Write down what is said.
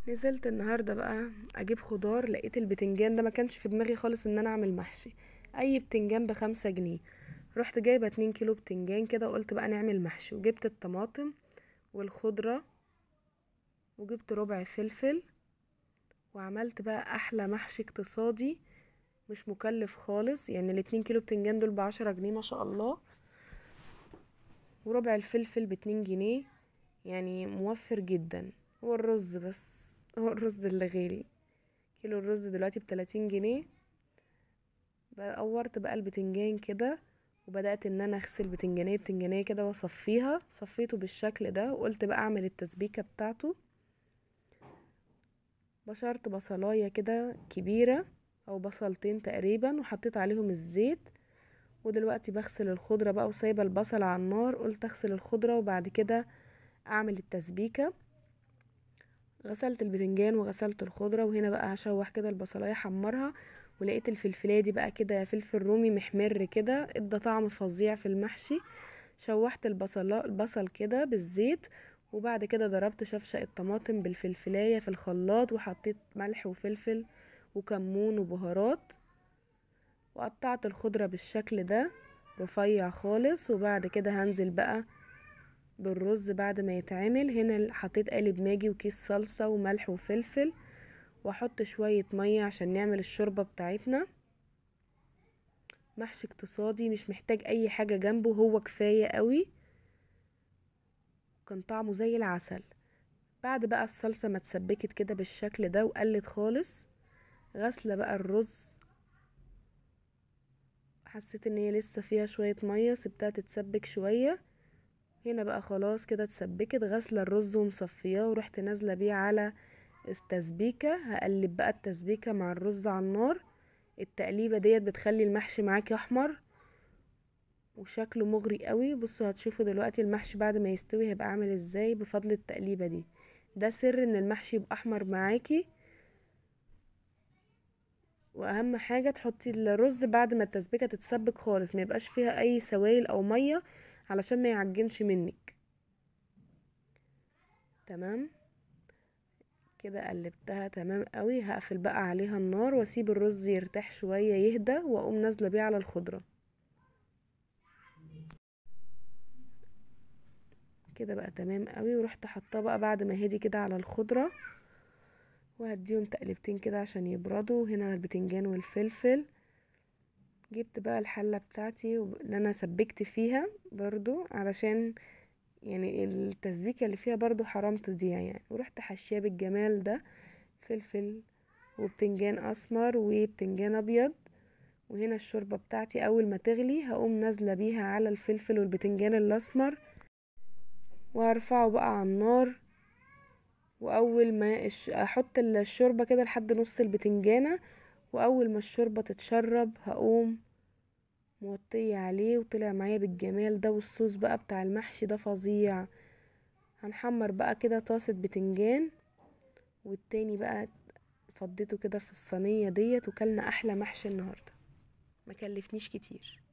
نزلت النهاردة بقى اجيب خضار، لقيت البتنجان ده ما كانش في دماغي خالص ان انا اعمل محشي. اي بتنجان ب5 جنيه، رحت جايبة 2 كيلو بتنجان كده وقلت بقى نعمل محشي. وجبت الطماطم والخضرة وجبت ربع فلفل، وعملت بقى احلى محشي اقتصادي مش مكلف خالص، الاتنين كيلو بتنجان دول ب10 جنيه ما شاء الله، وربع الفلفل باتنين جنيه، موفر جدا. هو الرز بس، هو الرز اللي غالي، كيلو الرز دلوقتي بتلاتين جنيه. قورت بقى البتنجان كده وبدأت ان انا اغسل بتنجانية بتنجانية كده واصفيها، صفيته بالشكل ده وقلت بقى اعمل التسبيكة بتاعته. بشرت بصلاية كده كبيرة او بصلتين تقريبا وحطيت عليهم الزيت، ودلوقتي بغسل الخضرة بقى وسايبة البصل على النار. قلت اغسل الخضرة وبعد كده اعمل التسبيكة. غسلت البتنجان وغسلت الخضرة، وهنا بقى هشوح كده البصلاية احمرها، ولقيت الفلفلاية دي بقى كده فلفل رومي محمر كده ادى طعم فظيع في المحشي. شوحت البصل كده بالزيت، وبعد كده ضربت شفشق الطماطم بالفلفلاية في الخلاط، وحطيت ملح وفلفل وكمون وبهارات، وقطعت الخضرة بالشكل ده رفيع خالص. وبعد كده هنزل بقى بالرز بعد ما يتعمل. هنا حطيت قالب ماجي وكيس صلصة وملح وفلفل، واحط شوية مية عشان نعمل الشوربة بتاعتنا. محشي اقتصادي مش محتاج اي حاجة جنبه، هو كفاية قوي، كان طعمه زي العسل. بعد بقى الصلصة ما اتسبكت كده بالشكل ده وقلت خالص، غسلة بقى الرز، حسيت ان هي لسه فيها شوية مية، سبتها تتسبك شوية. هنا بقى خلاص كده اتسبكت، غسلة الرز ومصفياه، ورحت نازلة بيه على التسبيكة. هقلب بقى التسبيكة مع الرز على النار. التقليبة ديت بتخلي المحشي معاكي احمر وشكله مغري قوي. بصوا هتشوفوا دلوقتي المحشي بعد ما يستوي هيبقى عامل ازاي بفضل التقليبة دي. ده سر ان المحشي يبقى احمر معاكي. واهم حاجة تحطي الرز بعد ما التسبيكة تتسبك خالص، ما يبقاش فيها اي سوائل او مية علشان ما يعجنش منك. تمام كده قلبتها تمام قوي. هقفل بقى عليها النار واسيب الرز يرتاح شوية يهدى، واقوم نازلة بيه على الخضرة. كده بقى تمام قوي. ورحت حطاه بقى بعد ما هدي كده على الخضرة، وهديهم تقلبتين كده عشان يبردوا. هنا البتنجان والفلفل. جبت بقى الحلة بتاعتي اللي انا سبكت فيها برضو، علشان التسبيكة اللي فيها برضو حرام تضيع. ورحت حشيها بالجمال ده، فلفل وبتنجان اسمر وبتنجان ابيض. وهنا الشوربة بتاعتي اول ما تغلي هقوم نازلة بيها على الفلفل والبتنجان الاسمر، وهرفعه بقى على النار. واول ما احط الشوربة كده لحد نص البتنجانة، واول ما الشوربة تتشرب هقوم موطية عليه، وطلع معايا بالجمال ده. والصوص بقى بتاع المحشي ده فظيع. هنحمر بقى كده طاسة بتنجان، والتاني بقى فضيته كده في الصينية ديت، وكلنا احلى محشي النهاردة، ما كلفنيش كتير.